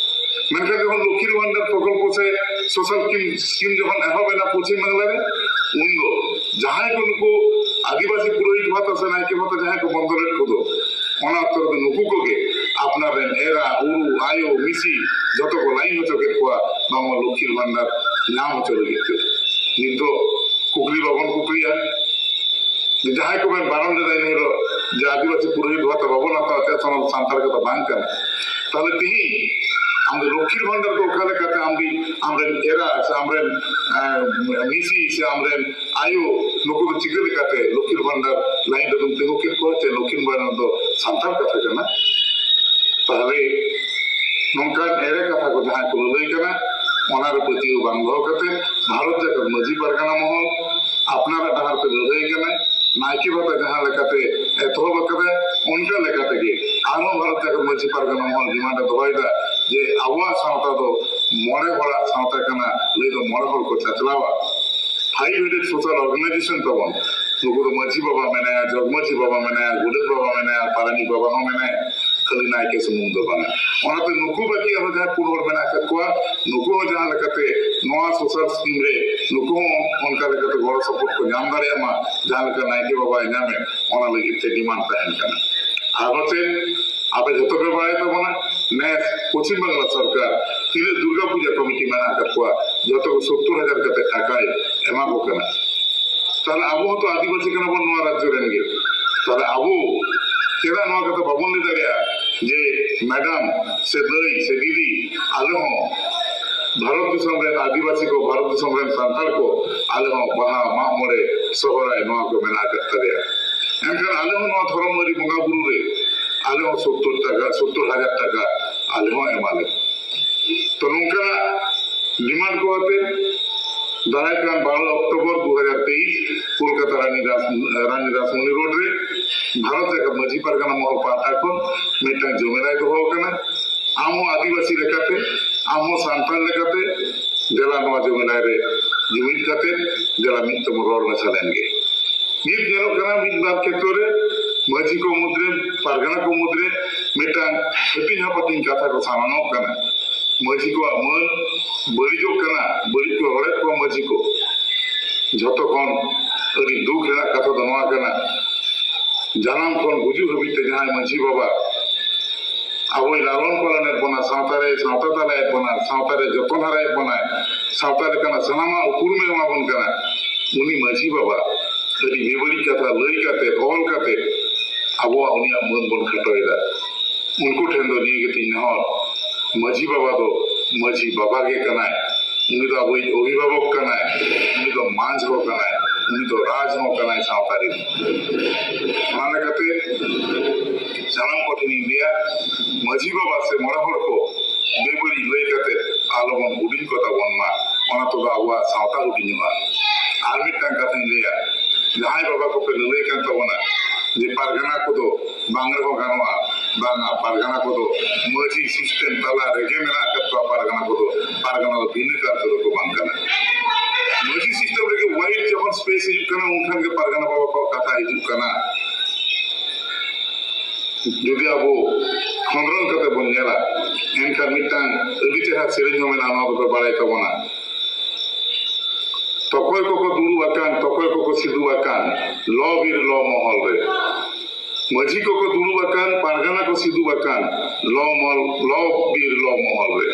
ᱢᱮᱱᱠᱷᱟᱱ ᱡᱚᱠᱷᱚᱱ ᱞᱚᱠᱠᱷᱤᱨ ᱵᱷᱟᱱᱰᱟᱨ ᱯᱨᱚᱠᱚᱞᱯᱚ ᱥᱮ ᱥᱳᱥᱟᱞ ᱥᱠᱤᱢ, ᱥᱠᱤᱢ ᱡᱚᱠᱷᱚᱱ ᱮᱦᱚᱵ ᱮᱱᱟ ᱯᱚᱪᱷᱤᱢ ᱵᱟᱝᱞᱟ ᱨᱮ, ᱩᱱᱫᱚ ᱡᱟᱦᱟᱸᱭ ᱠᱚ ᱱᱩᱠᱩ ᱟᱹᱫᱤᱵᱟᱹᱥᱤ ᱯᱩᱨᱳᱦᱤᱛ ᱵᱷᱟᱛᱟ ᱥᱮ ᱱᱟᱭᱠᱮ ᱵᱷᱟᱛᱟ ᱡᱟᱦᱟᱸᱭ ᱠᱚ ᱵᱚᱱᱫᱚ ᱞᱮᱫ ᱠᱚᱫᱚ, ᱚᱱᱟ ᱚᱠᱛᱚ ᱨᱮᱫᱚ ᱱᱩᱠᱩ ᱠᱚᱜᱮ ᱟᱯᱱᱟᱨ ᱨᱮᱱ ᱮᱨᱟ, ᱩᱨᱩ, ᱟᱭᱳ, ᱢᱤᱥᱤ ᱡᱚᱛᱚ ᱠᱚ ᱞᱟᱭᱤᱱ ᱦᱚᱪᱚ ᱠᱮᱫ ᱠᱚᱣᱟ ᱵᱟᱝᱢᱟ ᱞᱚᱠᱠᱷᱤᱨ ᱵᱷᱟᱱᱰᱟᱨ ᱧᱟᱢ ᱦᱚᱪᱚ ᱞᱟᱹᱜᱤᱫ ᱛᱮ᱾ ᱱᱤᱛ ᱫᱚ ᱠᱩᱠᱞᱤ ᱵᱟᱵᱚᱱ ᱠᱩᱠᱞᱤᱭᱟ᱾ ᱡᱟᱦᱟᱸᱭ ᱠᱚᱵᱮᱱ ᱵᱟᱨᱚᱱ ᱞᱮᱫᱟ ᱤᱱᱟᱹ ᱦᱤᱞᱳᱜ ᱡᱮ ᱟᱹᱫᱤᱵᱟᱹᱥᱤ ᱯᱩᱨᱳᱦᱤᱛ ᱵᱷᱟᱛᱟ ᱵᱟᱵᱚᱱ ᱦᱟᱛᱟᱣᱟ, ᱪᱮᱫᱟᱜ ᱥᱮ ᱚᱱᱟ ᱫᱚ ᱥᱟᱱᱛᱟᱲ ᱠᱟᱛᱷᱟ ᱵᱟᱝ ᱠᱟᱱᱟ᱾ ᱛᱟᱦᱞᱮ ᱛᱮᱦᱮᱧ ᱟᱢ ᱫᱚ ᱞᱚᱠᱠᱷᱤᱨ ᱵᱷᱟᱱᱰᱟᱨ ᱫᱚ ᱚᱠᱟ ᱞᱮᱠᱟᱛᱮ ᱟᱢ ᱫᱚ ᱟᱢᱨᱮᱱ ᱮᱨᱟ ᱥᱮ ᱟᱢᱨᱮᱱ, ᱮᱸ, ᱢᱤᱥᱤ ᱥᱮ ᱟᱢᱨᱮᱱ ᱟᱭᱳ, ᱱᱩᱠᱩ ᱫᱚ ᱪᱤᱠᱟᱹ ᱞᱮᱠᱟᱛᱮ ᱞᱚᱠᱠᱷᱤᱨ ᱵᱷᱟᱱᱰᱟᱨ ᱞᱟᱭᱤᱱ ᱨᱮᱫᱚᱢ ᱛᱤᱸᱜᱩ ᱠᱮᱫ ᱠᱚᱣᱟ? ᱪᱮᱫ ᱞᱚᱠᱠᱷᱤᱨ ᱵᱷᱟᱱᱰᱟᱨ ᱫᱚ ᱥᱟᱱᱛᱟᱲ ᱠᱟᱛᱷᱟ ᱠᱟᱱᱟ? ᱛᱟᱦᱞᱮ ᱱᱚᱝᱠᱟᱱ ᱮᱲᱮ ᱠᱟᱛᱷᱟ ᱠᱚ ᱡᱟᱦᱟᱸ ᱠᱚ ᱞᱟᱹᱞᱟᱹᱭ ᱠᱟᱱᱟ, ᱚᱱᱟᱨᱮ ᱯᱟᱹᱛᱭᱟᱹᱣ ᱵᱟᱝ ᱫᱚᱦᱚ ᱠᱟᱛᱮ ᱵᱷᱟᱨᱚᱛ ᱡᱟᱠᱟᱛ ᱢᱟᱹᱡᱷᱤ ᱯᱟᱨᱜᱟᱱᱟ ᱢᱚᱦᱚᱞ ᱟᱯᱱᱟᱨᱟᱜ ᱰᱟᱦᱟᱨ ᱛᱮ ᱞᱟᱹᱞᱟᱹᱭ ᱠᱟᱱᱟᱭ, ᱱᱟᱭᱠᱮ ᱵᱟᱵᱟ ᱡᱟᱦᱟᱸ ᱞᱮᱠᱟᱛᱮ ᱮᱛᱚᱦᱚᱵ ᱟᱠᱟᱫᱟᱭ, ᱚᱱᱠᱟ ᱞᱮᱠᱟ ᱛᱮᱜᱮ ᱟᱨᱦᱚᱸ ᱵᱷᱟᱨᱚᱛ ᱡᱟᱠᱟᱛ ᱢᱟᱹᱡᱷᱤ ᱯᱟᱨᱜᱟᱱᱟ ᱢᱚᱦᱚᱞ ᱰᱤᱢᱟᱱᱰ ᱮ ᱫᱚᱦᱚᱭᱮᱫᱟ ᱡᱮ ᱟᱵᱚᱣᱟᱜ ᱥᱟᱶᱛᱟ ᱫᱚ ᱢᱚᱬᱮ ᱦᱚᱲᱟᱜ ᱥᱟᱶᱛᱟ ᱠᱟᱱᱟ, ᱞᱟᱹᱭ ᱫᱚ ᱢᱚᱬᱮ ᱦᱚᱲ ᱠᱚ ᱪᱟᱪᱞᱟᱣᱟ᱾ Five headed social organization ᱛᱟᱵᱚᱱ, ᱱᱩᱠᱩ ᱫᱚ ᱢᱟᱹᱡᱷᱤ ᱵᱟᱵᱟ ᱢᱮᱱᱟᱭᱟ, ᱡᱚᱜᱽ ᱢᱟᱹᱡᱷᱤ ᱵᱟᱵᱟ ᱢᱮᱱᱟᱭᱟ, ᱜᱚᱰᱮᱛ ᱵᱟᱵᱟ ᱢᱮᱱᱟᱭᱟ, ᱯᱟᱨᱟᱱᱤᱠ ᱵᱟᱵᱟ ᱦᱚᱸ ᱢᱮᱱᱟᱭᱟ, ᱠᱷᱟᱹᱞᱤ ᱱᱟᱭᱠᱮ ᱥᱩᱢᱩᱝ ᱫᱚ ᱵᱟᱝᱟ᱾ ᱚᱱᱟᱛᱮ ᱱᱩᱠᱩ ᱵᱟᱹᱜᱤ ᱟᱨᱦᱚᱸ ᱡᱟᱦᱟᱸ ᱯᱩᱱ ᱦᱚᱲ ᱢᱮᱱᱟᱜ ᱟᱠᱟᱫ ᱠᱚᱣᱟ, ᱱᱩᱠᱩ ᱦᱚᱸ ᱡᱟᱦᱟᱸ ᱞᱮᱠᱟᱛᱮ ᱱᱚᱣᱟ social scheme ᱨᱮ ᱱᱩᱠᱩ ᱦᱚᱸ ᱚᱱᱠᱟ ᱞᱮᱠᱟᱛᱮ ᱜᱚᱲᱚ ᱥᱚᱯᱚᱦᱚᱫ ᱠᱚ ᱧᱟᱢ ᱫᱟᱲᱮᱭᱟᱜ ᱢᱟ, ᱡᱟᱦᱟᱸ ᱞᱮᱠᱟ ᱱᱟᱭᱠᱮ ᱵᱟᱵᱟᱭ ᱧᱟᱢᱮᱫ, ᱚᱱᱟ ᱞᱟᱹᱜᱤᱫ ᱛᱮ ᱰᱤᱢᱟᱱᱰ ᱛᱟᱦᱮᱱ ᱠᱟᱱᱟ᱾ ᱟᱨᱦᱚᱸ ᱪᱮᱫ, ᱟᱯᱮ ᱡᱷᱚᱛᱚ ᱯᱮ ᱵᱟᱲᱟᱭ ᱛᱟᱵᱚᱱᱟ, ᱱᱮᱥ ᱯᱚᱪᱷᱤᱢ ᱵᱟᱝᱞᱟ ᱥᱚᱨᱠᱟᱨ ᱛᱤᱱᱟᱹᱜ ᱫᱩᱨᱜᱟ ᱯᱩᱡᱟ ᱠᱚᱢᱤᱴᱤ ᱢᱮᱱᱟᱜ ᱟᱠᱟᱫ ᱠᱚᱣᱟ, ᱡᱷᱚᱛᱚ ᱠᱚ ᱥᱚᱛᱛᱚᱨ ᱦᱟᱡᱟᱨ ᱠᱟᱛᱮ ᱴᱟᱠᱟᱭ ᱮᱢᱟ ᱠᱚ ᱠᱟᱱᱟ᱾ ᱛᱟᱦᱞᱮ ᱟᱵᱚ ᱦᱚᱸᱛᱚ ᱟᱹᱫᱤᱵᱟᱹᱥᱤ ᱠᱟᱱᱟ ᱵᱚᱱ ᱱᱚᱣᱟ ᱨᱟᱡᱽᱡᱚ ᱨᱮᱱ ᱜᱮ᱾ ᱛᱟᱦᱞᱮ ᱟᱵᱚ ᱪᱮᱫᱟᱜ ᱱᱚᱣᱟ ᱠᱟᱛᱷᱟ ᱵᱟᱵᱚᱱ ᱞᱟᱹᱭ ᱫᱟᱲᱮᱭᱟᱜᱼᱟ ᱡᱮ ᱢᱮᱰᱟᱢ ᱥᱮ ᱫᱟᱹᱭ ᱥᱮ ᱫᱤᱫᱤ, ᱟᱞᱮ ᱦᱚᱸ ᱵᱷᱟᱨᱚᱛ ᱫᱤᱥᱚᱢ ᱨᱮᱱ ᱟᱹᱫᱤᱵᱟᱹᱥᱤ ᱠᱚ, ᱵᱷᱟᱨᱚᱛ ᱫᱤᱥᱚᱢ ᱨᱮᱱ ᱥᱟᱱᱛᱟᱲ ᱠᱚ, ᱟᱞᱮ ᱦᱚᱸ ᱵᱟᱦᱟ, ᱢᱟᱜ ᱢᱚᱬᱮ, ᱥᱚᱦᱨᱟᱭ, ᱱᱚᱣᱟ ᱠᱚ ᱢᱮᱱᱟᱜ ᱟᱠᱟᱫ ᱛᱟᱞᱮᱭᱟ᱾ ᱮᱱᱠᱷᱟᱱ ᱟᱞᱮ ᱦᱚᱸ ᱱᱚᱣᱟ ᱫᱷᱚᱨᱚᱢ ᱟᱹᱨᱤ ᱵᱚᱸᱜᱟ ᱵᱩᱨᱩ ᱨᱮ ᱟᱞᱮ ᱦᱚᱸ ᱥᱚᱛᱛᱚᱨ ᱴᱟᱠᱟ, ᱥᱚᱛᱛᱚᱨ ᱦᱟᱡᱟᱨ ᱴᱟᱠᱟ ᱟᱞᱮ ᱦᱚᱸ ᱮᱢᱟᱞᱮ᱾ ᱛᱚ ᱱᱚᱝᱠᱟᱱᱟᱜ ᱰᱤᱢᱟᱱᱰ ᱠᱚ ᱟᱛᱮ ᱫᱟᱨᱟᱭ ᱠᱟᱱ ᱵᱟᱨᱚ ᱚᱠᱴᱳᱵᱚᱨ ᱫᱩ ᱦᱟᱡᱟᱨ ᱛᱮᱭᱤᱥ ᱠᱳᱞᱠᱟᱛᱟ ᱨᱟᱱᱤ ᱨᱟᱥ-, ᱨᱟᱱᱤ ᱨᱟᱥᱢᱚᱱᱤ ᱨᱳᱰ ᱨᱮ ᱵᱷᱟᱨᱚᱛ ᱡᱟᱠᱟᱛ ᱢᱟᱹᱡᱷᱤ ᱯᱟᱨᱜᱟᱱᱟ ᱢᱚᱦᱚᱞ ᱯᱟᱦᱴᱟ ᱠᱷᱚᱱ ᱢᱤᱫᱴᱟᱝ ᱡᱚᱢᱮᱞᱟᱭ ᱫᱚᱦᱚ ᱟᱠᱟᱱᱟ᱾ ᱟᱢ ᱦᱚᱸ ᱟᱹᱫᱤᱵᱟᱹᱥᱤ ᱞᱮᱠᱟᱛᱮ, ᱟᱢ ᱦᱚᱸ ᱥᱟᱱᱛᱟᱲ ᱞᱮᱠᱟᱛᱮ, ᱫᱮᱞᱟ ᱱᱚᱣᱟ ᱡᱚᱢᱮᱞᱟᱭ ᱨᱮ ᱡᱩᱢᱤᱫ ᱠᱟᱛᱮ ᱫᱮᱞᱟ ᱢᱤᱫ ᱛᱮᱵᱚᱱ ᱨᱚᱲ ᱢᱮᱥᱟ ᱞᱮᱱ ᱜᱮ᱾ ᱱᱤᱛ ᱧᱮᱞᱚᱜ ᱠᱟᱱᱟ ᱢᱤᱫ ᱵᱟᱨ ᱠᱷᱮᱛᱨᱚ ᱨᱮ ᱢᱟᱹᱡᱷᱤ ᱠᱚ ᱢᱩᱫᱽᱨᱮ, ᱯᱟᱨᱜᱟᱱᱟ ᱠᱚ ᱢᱩᱫᱽᱨᱮ ᱢᱤᱫᱴᱟᱝ ᱦᱟᱹᱴᱤᱧ ᱦᱟᱯᱟᱴᱤᱧ ᱠᱟᱛᱷᱟ ᱠᱚ ᱥᱟᱢᱟᱝᱚᱜ ᱠᱟᱱᱟ᱾ ᱢᱟᱹᱡᱷᱤ ᱠᱚᱣᱟᱜ ᱢᱟᱹᱱ ᱵᱟᱹᱲᱤᱡᱚᱜ ᱠᱟᱱᱟ, ᱵᱟᱹᱲᱤᱡ ᱠᱚ ᱨᱚᱲᱮᱫ ᱠᱚᱣᱟ ᱢᱟᱹᱡᱷᱤ ᱠᱚ᱾ ᱡᱷᱚᱛᱚ ᱠᱷᱚᱱ ᱟᱹᱰᱤ ᱫᱩᱠ ᱨᱮᱱᱟᱜ ᱠᱟᱛᱷᱟ ᱫᱚ ᱱᱚᱣᱟ ᱠᱟᱱᱟ, ᱡᱟᱱᱟᱢ ᱠᱷᱚᱱ ᱜᱩᱡᱩᱜ ᱦᱟᱹᱵᱤᱡ ᱛᱮ ᱡᱟᱦᱟᱸᱭ ᱢᱟᱹᱡᱷᱤ ᱵᱟᱵᱟ ᱟᱵᱚᱭ ᱞᱟᱞᱚᱱ ᱯᱟᱞᱚᱱᱮᱫ ᱵᱚᱱᱟ, ᱥᱟᱶᱛᱟ ᱨᱮ, ᱥᱟᱶᱛᱟ ᱛᱟᱞᱟᱭᱮᱫ ᱵᱚᱱᱟ, ᱥᱟᱶᱛᱟ ᱨᱮ ᱡᱚᱛᱚᱱ ᱦᱟᱨᱟᱭᱮᱫ ᱵᱚᱱᱟᱭ, ᱥᱟᱶᱛᱟ ᱞᱮᱠᱟᱱᱟᱜ ᱥᱟᱱᱟᱢᱟᱜ ᱩᱯᱨᱩᱢᱮ ᱮᱢᱟ ᱵᱚᱱ ᱠᱟᱱᱟ, ᱩᱱᱤ ᱢᱟᱹᱡᱷᱤ ᱵᱟᱵᱟ ᱟᱹᱰᱤ ᱵᱮᱵᱟᱹᱲᱤᱡ ᱠᱟᱛᱷᱟ ᱞᱟᱹᱭ ᱠᱟᱛᱮ, ᱚᱞ ᱠᱟᱛᱮ ᱟᱵᱚᱣᱟᱜ ᱩᱱᱤᱭᱟᱜ ᱢᱟᱹᱱ ᱵᱚᱱ ᱠᱷᱟᱴᱚᱭᱮᱫᱟ᱾ ᱩᱱᱠᱩ ᱴᱷᱮᱱ ᱫᱚ ᱱᱤᱭᱟᱹ ᱜᱮ ᱛᱤᱧ ᱱᱮᱦᱚᱨ, ᱢᱟᱹᱡᱷᱤ ᱵᱟᱵᱟ ᱫᱚ ᱢᱟᱹᱡᱷᱤ ᱵᱟᱵᱟ ᱜᱮ ᱠᱟᱱᱟᱭ, ᱩᱱᱤ ᱫᱚ ᱟᱵᱚᱭᱤᱡ ᱚᱵᱷᱤᱵᱷᱟᱵᱚᱠ ᱠᱟᱱᱟᱭ, ᱩᱱᱤ ᱫᱚ ᱢᱟᱹᱡᱷᱤ ᱦᱚᱸ ᱠᱟᱱᱟᱭ, ᱩᱱᱤ ᱫᱚ ᱨᱟᱡᱽ ᱦᱚᱸ ᱠᱟᱱᱟᱭ ᱥᱟᱶᱛᱟ ᱨᱮᱱ᱾ ᱚᱱᱟ ᱞᱮᱠᱟᱛᱮ ᱥᱟᱱᱟᱢ ᱠᱚᱴᱷᱮᱱᱤᱧ ᱞᱟᱹᱭᱟ, ᱢᱟᱹᱡᱷᱤ ᱵᱟᱵᱟ ᱥᱮ ᱢᱚᱬᱮ ᱦᱚᱲ ᱠᱚ ᱵᱮᱵᱟᱹᱲᱤᱡ ᱞᱟᱹᱭ ᱠᱟᱛᱮ ᱟᱞᱚᱵᱚᱱ ᱦᱩᱰᱤᱧ ᱠᱚ ᱛᱟᱵᱚᱱ ᱢᱟ᱾ ᱚᱱᱟ ᱛᱮᱫᱚ ᱟᱵᱚᱣᱟᱜ ᱥᱟᱶᱛᱟ ᱦᱩᱰᱤᱧᱚᱜᱼᱟ᱾ ᱟᱨ ᱢᱤᱫᱴᱟᱝ ᱠᱟᱛᱷᱟᱧ ᱞᱟᱹᱭᱟ, ᱡᱟᱦᱟᱸᱭ ᱵᱟᱵᱟ ᱠᱚᱯᱮ ᱞᱟᱹᱞᱟᱹᱭ ᱠᱟᱱ ᱛᱟᱵᱚᱱᱟ ᱡᱮ ᱯᱟᱨᱜᱟᱱᱟ ᱠᱚᱫᱚ ᱵᱟᱝ ᱨᱮᱦᱚᱸ ᱜᱟᱱᱚᱜᱼᱟ, ᱵᱟᱝᱟ, ᱯᱟᱨᱜᱟᱱᱟ ᱠᱚᱫᱚ ᱢᱟᱹᱡᱷᱤ system ᱛᱟᱞᱟ ᱨᱮᱜᱮ ᱢᱮᱱᱟᱜ ᱟᱠᱟᱫ ᱠᱚᱣᱟ᱾ ᱯᱟᱨᱜᱟᱱᱟ ᱠᱚᱫᱚ, ᱯᱟᱨᱜᱟᱱᱟ ᱫᱚ ᱵᱷᱤᱱᱟᱹ ᱠᱟᱨ ᱛᱮᱫᱚ ᱠᱚ ᱵᱟᱝ ᱠᱟᱱᱟ᱾ ᱢᱟᱹᱡᱷᱤ system ᱨᱮᱜᱮ wide ᱡᱚᱠᱷᱚᱱ space ᱦᱤᱡᱩᱜ ᱠᱟᱱᱟ, ᱩᱱᱠᱷᱟᱱ ᱜᱮ ᱯᱟᱨᱜᱟᱱᱟ ᱵᱟᱵᱟ ᱠᱚᱣᱟᱜ ᱠᱟᱛᱷᱟ ᱦᱤᱡᱩᱜ ᱠᱟᱱᱟ᱾ ᱡᱩᱫᱤ ᱟᱵᱚ ᱠᱷᱚᱸᱫᱽᱨᱚᱸᱫᱽ ᱠᱟᱛᱮ ᱵᱚᱱ ᱧᱮᱞᱟ, ᱮᱱᱠᱷᱟᱱ ᱢᱤᱫᱴᱟᱝ ᱟᱹᱰᱤ ᱪᱮᱦᱨᱟ ᱥᱮᱨᱮᱧ ᱦᱚᱸ ᱢᱮᱱᱟᱜᱼᱟ, ᱱᱚᱣᱟ ᱫᱚᱯᱮ ᱵᱟᱲᱟᱭ ᱛᱟᱵᱚᱱᱟ᱾ ᱛᱚᱠᱚᱭ ᱠᱚᱠᱚ ᱫᱩᱲᱩᱵ ᱟᱠᱟᱱ, ᱛᱚᱠᱚᱭ ᱠᱚᱠᱚ ᱥᱤᱫᱩ ᱟᱠᱟᱱ, ᱞᱚ ᱵᱤᱨ ᱞᱚ ᱢᱚᱦᱚᱞ ᱨᱮ᱾ ᱢᱟᱹᱡᱷᱤ ᱠᱚᱠᱚ ᱫᱩᱲᱩᱵ ᱟᱠᱟᱱ, ᱯᱟᱨᱜᱟᱱᱟ ᱠᱚ ᱥᱤᱫᱩ ᱟᱠᱟᱱ, ᱞᱚ ᱢᱚᱞ, ᱞᱚ ᱵᱤᱨ ᱞᱚ ᱢᱚᱦᱚᱞ ᱨᱮ᱾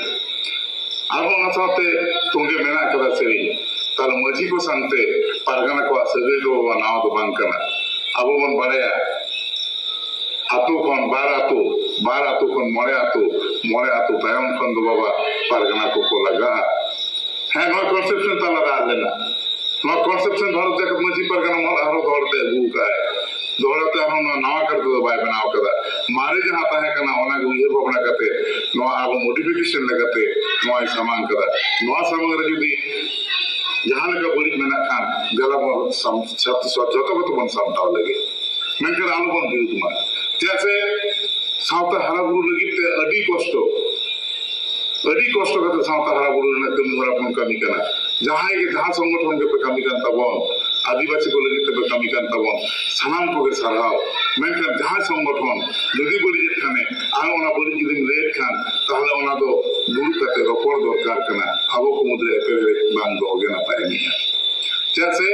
ᱟᱨᱦᱚᱸ ᱚᱱᱟ ᱥᱟᱶᱛᱮ ᱛᱚᱸᱜᱮ ᱢᱮᱱᱟᱜ ᱠᱟᱫᱟ ᱥᱮᱨᱮᱧ᱾ ᱛᱟᱦᱞᱮ ᱢᱟᱹᱡᱷᱤ ᱠᱚ ᱥᱟᱶᱛᱮ ᱯᱟᱨᱜᱟᱱᱟ ᱠᱚᱣᱟᱜ ᱥᱟᱹᱜᱟᱹᱭ ᱫᱚ ᱵᱟᱵᱟ ᱱᱟᱣᱟ ᱫᱚ ᱵᱟᱝ ᱠᱟᱱᱟ᱾ ᱟᱵᱚ ᱵᱚᱱ ᱵᱟᱲᱟᱭᱟ, ᱟᱛᱳ ᱠᱷᱚᱱ ᱵᱟᱨ ᱟᱛᱳ, ᱵᱟᱨ ᱟᱛᱳ ᱠᱷᱚᱱ ᱢᱚᱬᱮ ᱟᱛᱳ, ᱢᱚᱬᱮ ᱟᱛᱳ ᱛᱟᱭᱚᱢ ᱠᱷᱚᱱ ᱫᱚ ᱵᱟᱵᱟ ᱯᱟᱨᱜᱟᱱᱟ ᱠᱚᱠᱚ ᱞᱟᱜᱟᱜᱼᱟ᱾ ᱦᱮᱸ, ᱱᱚᱣᱟ conception ᱛᱟᱞᱟᱨᱮ ᱟᱫ ᱞᱮᱱᱟ᱾ ᱱᱚᱣᱟ conception ᱫᱷᱚᱨᱚᱢ ᱡᱟᱠᱟᱛ ᱢᱟᱹᱡᱷᱤ ᱯᱟᱨᱜᱟᱱᱟ ᱢᱚᱦᱚᱞ ᱟᱨᱦᱚᱸ ᱫᱚᱦᱲᱟ ᱛᱮ ᱟᱹᱜᱩ ᱟᱠᱟᱫᱼᱟᱭ᱾ ᱫᱚᱦᱲᱟ ᱛᱮ ᱟᱨᱦᱚᱸ ᱱᱚᱣᱟ ᱱᱟᱣᱟ ᱠᱟᱨ ᱛᱮᱫᱚ ᱵᱟᱭ ᱵᱮᱱᱟᱣ ᱟᱠᱟᱫᱟ᱾ ᱢᱟᱨᱮ ᱡᱟᱦᱟᱸ ᱛᱟᱦᱮᱸ ᱠᱟᱱᱟ, ᱚᱱᱟ ᱜᱮ ᱩᱭᱦᱟᱹᱨ ᱵᱷᱟᱵᱽᱱᱟ ᱠᱟᱛᱮ, ᱱᱚᱣᱟ ᱟᱨᱦᱚᱸ modification ᱞᱮᱠᱟᱛᱮ ᱱᱚᱣᱟᱭ ᱥᱟᱢᱟᱝ ᱠᱟᱫᱟ᱾ ᱱᱚᱣᱟ ᱥᱟᱢᱟᱝ ᱨᱮ ᱡᱩᱫᱤ ᱡᱟᱦᱟᱸ ᱞᱮᱠᱟ ᱵᱟᱹᱲᱤᱡ ᱢᱮᱱᱟᱜ ᱠᱷᱟᱱ, ᱫᱮᱞᱟ ᱵᱚᱱ ᱥᱟᱢ-, ᱡᱷᱚᱛᱚ, ᱡᱷᱚᱛᱚ ᱠᱚᱛᱮ ᱵᱚᱱ ᱥᱟᱢᱴᱟᱣ ᱞᱮᱜᱮ᱾ ᱢᱮᱱᱠᱷᱟᱱ ᱟᱞᱚ ᱵᱚᱱ ᱵᱤᱨᱩᱫᱷ ᱢᱟ᱾ ᱪᱮᱫᱟᱜ ᱥᱮ ᱥᱟᱶᱛᱟ ᱦᱟᱨᱟ ᱵᱩᱨᱩ ᱞᱟᱹᱜᱤᱫ ᱛᱮ ᱟᱹᱰᱤ ᱠᱚᱥᱴᱚ, ᱟᱹᱰᱤ ᱠᱚᱥᱴᱚ ᱠᱟᱛᱮ ᱥᱟᱶᱛᱟ ᱦᱟᱨᱟ ᱵᱩᱨᱩ ᱨᱮᱱᱟᱜ ᱠᱟᱹᱢᱤ ᱦᱚᱨᱟ ᱵᱚᱱ ᱠᱟᱹᱢᱤ ᱠᱟᱱᱟ᱾ ᱡᱟᱦᱟᱸᱭ ᱜᱮ, ᱡᱟᱦᱟᱸ ᱥᱚᱝᱜᱚᱴᱷᱚᱱ ᱜᱮᱯᱮ ᱠᱟᱹᱢᱤ ᱠᱟᱱ ᱛᱟᱵᱚᱱ, ᱟᱹᱫᱤᱵᱟᱹᱥᱤ ᱠᱚ ᱞᱟᱹᱜᱤᱫ ᱛᱮᱯᱮ ᱠᱟᱹᱢᱤ ᱠᱟᱱ ᱛᱟᱵᱚᱱ, ᱥᱟᱱᱟᱢ ᱠᱚᱜᱮ ᱥᱟᱨᱦᱟᱣ᱾ ᱢᱮᱱᱠᱷᱟᱱ ᱡᱟᱦᱟᱸᱭ ᱥᱚᱝᱜᱚᱴᱷᱚᱱ ᱡᱩᱫᱤ ᱵᱟᱹᱲᱤᱡᱮᱫ ᱠᱷᱟᱱᱮ, ᱟᱨ ᱚᱱᱟ ᱵᱟᱹᱲᱤᱡ ᱡᱩᱫᱤᱢ ᱞᱟᱹᱭᱮᱫ ᱠᱷᱟᱱ, ᱛᱟᱦᱞᱮ ᱚᱱᱟ ᱫᱚ ᱫᱩᱲᱩᱵ ᱠᱟᱛᱮ ᱨᱚᱯᱚᱲ ᱫᱚᱨᱠᱟᱨ ᱠᱟᱱᱟ᱾ ᱟᱵᱚ ᱠᱚ ᱢᱩᱫᱽᱨᱮ ᱮᱯᱮᱨᱦᱮᱸᱰᱮᱡ ᱵᱟᱝ ᱫᱚᱦᱚ ᱜᱮ ᱱᱟᱯᱟᱭ ᱢᱮᱱᱟᱜᱼᱟ᱾ ᱪᱮᱫᱟᱜ ᱥᱮ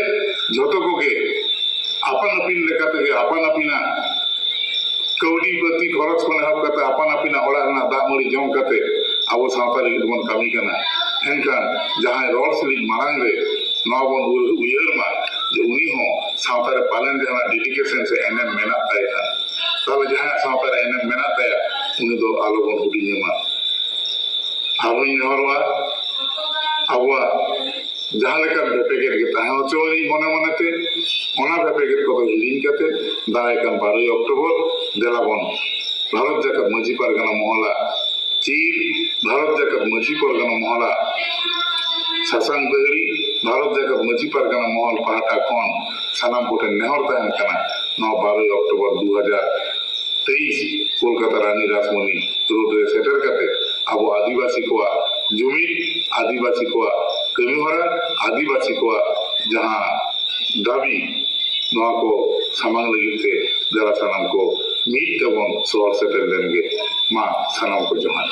ᱡᱷᱚᱛᱚ ᱠᱚᱜᱮ ᱟᱯᱟᱱ ᱟᱹᱯᱤᱱ ᱞᱮᱠᱟ ᱛᱮᱜᱮ, ᱟᱯᱟᱱ ᱟᱹᱯᱤᱱᱟᱜ ᱠᱟᱹᱣᱰᱤ ᱯᱟᱹᱛᱤ ᱠᱷᱚᱨᱚᱪ ᱠᱷᱚᱱ ᱮᱦᱚᱵ ᱠᱟᱛᱮ, ᱟᱯᱟᱱ ᱟᱹᱯᱤᱱᱟᱜ ᱚᱲᱟᱜ ᱨᱮᱱᱟᱜ ᱫᱟᱜ ᱢᱟᱹᱲᱤ ᱡᱚᱢ ᱠᱟᱛᱮ ᱟᱵᱚ ᱥᱟᱶᱛᱟ ᱞᱟᱹᱜᱤᱫ ᱵᱚᱱ ᱠᱟᱹᱢᱤ ᱠᱟᱱᱟ᱾ ᱮᱱᱠᱷᱟᱱ ᱡᱟᱦᱟᱸᱭ ᱨᱚᱲ ᱥᱤᱞᱤᱡ ᱢᱟᱲᱟᱝ ᱨᱮ ᱱᱚᱣᱟ ᱵᱚᱱ ᱩᱭ-, ᱩᱭᱦᱟᱹᱨ ᱢᱟ ᱡᱮ ᱩᱱᱤ ᱦᱚᱸ ᱥᱟᱶᱛᱟ ᱨᱮ ᱯᱟᱞᱮᱱ ᱡᱟᱦᱟᱱᱟᱜ dedication ᱥᱮ ᱮᱱᱮᱢ ᱢᱮᱱᱟᱜ ᱛᱟᱭ ᱠᱷᱟᱱ, ᱛᱟᱦᱞᱮ ᱡᱟᱦᱟᱸᱭᱟᱜ ᱥᱟᱶᱛᱟ ᱨᱮ ᱮᱱᱮᱢ ᱢᱮᱱᱟᱜ ᱛᱟᱭᱟ, ᱩᱱᱤ ᱫᱚ ᱟᱞᱚ ᱵᱚᱱ ᱦᱩᱰᱤᱧᱮ ᱢᱟ᱾ ᱟᱨᱦᱚᱸᱧ ᱱᱮᱦᱚᱨᱚᱜᱼᱟ, ᱟᱵᱚᱣᱟᱜ ᱡᱟᱦᱟᱸ ᱞᱮᱠᱟ ᱵᱷᱮᱯᱮᱜᱮᱫ ᱜᱮ ᱛᱟᱦᱮᱸ ᱦᱚᱪᱚ ᱟᱹᱱᱤᱡ ᱢᱚᱱᱮ ᱢᱚᱱᱮᱛᱮ, ᱚᱱᱟ ᱵᱷᱮᱯᱮᱜᱮᱫ ᱠᱚᱫᱚ ᱦᱤᱲᱤᱧ ᱠᱟᱛᱮ ᱫᱟᱨᱟᱭ ᱠᱟᱱ ᱵᱟᱨᱚᱭ ᱚᱠᱴᱳᱵᱚᱨ ᱫᱮᱞᱟ ᱵᱚᱱ ᱵᱷᱟᱨᱚᱛ ᱡᱟᱠᱟᱛ ᱢᱟᱹᱡᱷᱤ ᱯᱟᱨᱜᱟᱱᱟ ᱢᱚᱦᱚᱞᱟᱜ ᱪᱤᱨ, ᱵᱷᱟᱨᱚᱛ ᱡᱟᱠᱟᱛ ᱢᱟᱹᱡᱷᱤ ᱯᱟᱨᱜᱟᱱᱟ ᱢᱚᱦᱚᱞᱟᱜ ᱥᱟᱥᱟᱝ ᱫᱟᱹᱦᱲᱤ, ᱵᱷᱟᱨᱚᱛ ᱡᱟᱠᱟᱛ ᱢᱟᱹᱡᱷᱤ ᱯᱟᱨᱜᱟᱱᱟ ᱢᱚᱦᱚᱞ ᱯᱟᱦᱴᱟ ᱠᱷᱚᱱ ᱥᱟᱱᱟᱢ ᱠᱚᱴᱷᱮᱱ ᱱᱮᱦᱚᱨ ᱛᱟᱦᱮᱱ ᱠᱟᱱᱟ, ᱱᱚᱣᱟ ᱵᱟᱨᱚᱭ ᱚᱠᱴᱳᱵᱚᱨ ᱫᱩ ᱦᱟᱡᱟᱨ ᱛᱮᱭᱤᱥ ᱠᱳᱞᱠᱟᱛᱟ ᱨᱟᱱᱤ ᱨᱟᱥᱢᱚᱱᱤ ᱨᱳᱰ ᱨᱮ ᱥᱮᱴᱮᱨ ᱠᱟᱛᱮ ᱟᱵᱚ ᱟᱹᱫᱤᱵᱟᱹᱥᱤ ᱠᱚᱣᱟᱜ ᱡᱩᱢᱤᱫ, ᱟᱹᱫᱤᱵᱟᱹᱥᱤ ᱠᱚᱣᱟᱜ ᱠᱟᱹᱢᱤᱦᱚᱨᱟ, ᱟᱹᱫᱤᱵᱟᱹᱥᱤ ᱠᱚᱣᱟᱜ ᱡᱟᱦᱟᱸ ᱫᱟᱹᱵᱤ, ᱱᱚᱣᱟ ᱠᱚ ᱥᱟᱢᱟᱝ ᱞᱟᱹᱜᱤᱫ ᱛᱮ ᱫᱮᱞᱟ ᱥᱟᱱᱟᱢ ᱠᱚ ᱢᱤᱫ ᱛᱮᱵᱚᱱ ᱥᱚᱦᱚᱨ ᱥᱮᱴᱮᱨ ᱞᱮᱱ ᱜᱮ᱾ ᱢᱟ ᱥᱟᱱᱟᱢ ᱠᱚ ᱡᱚᱦᱟᱨ᱾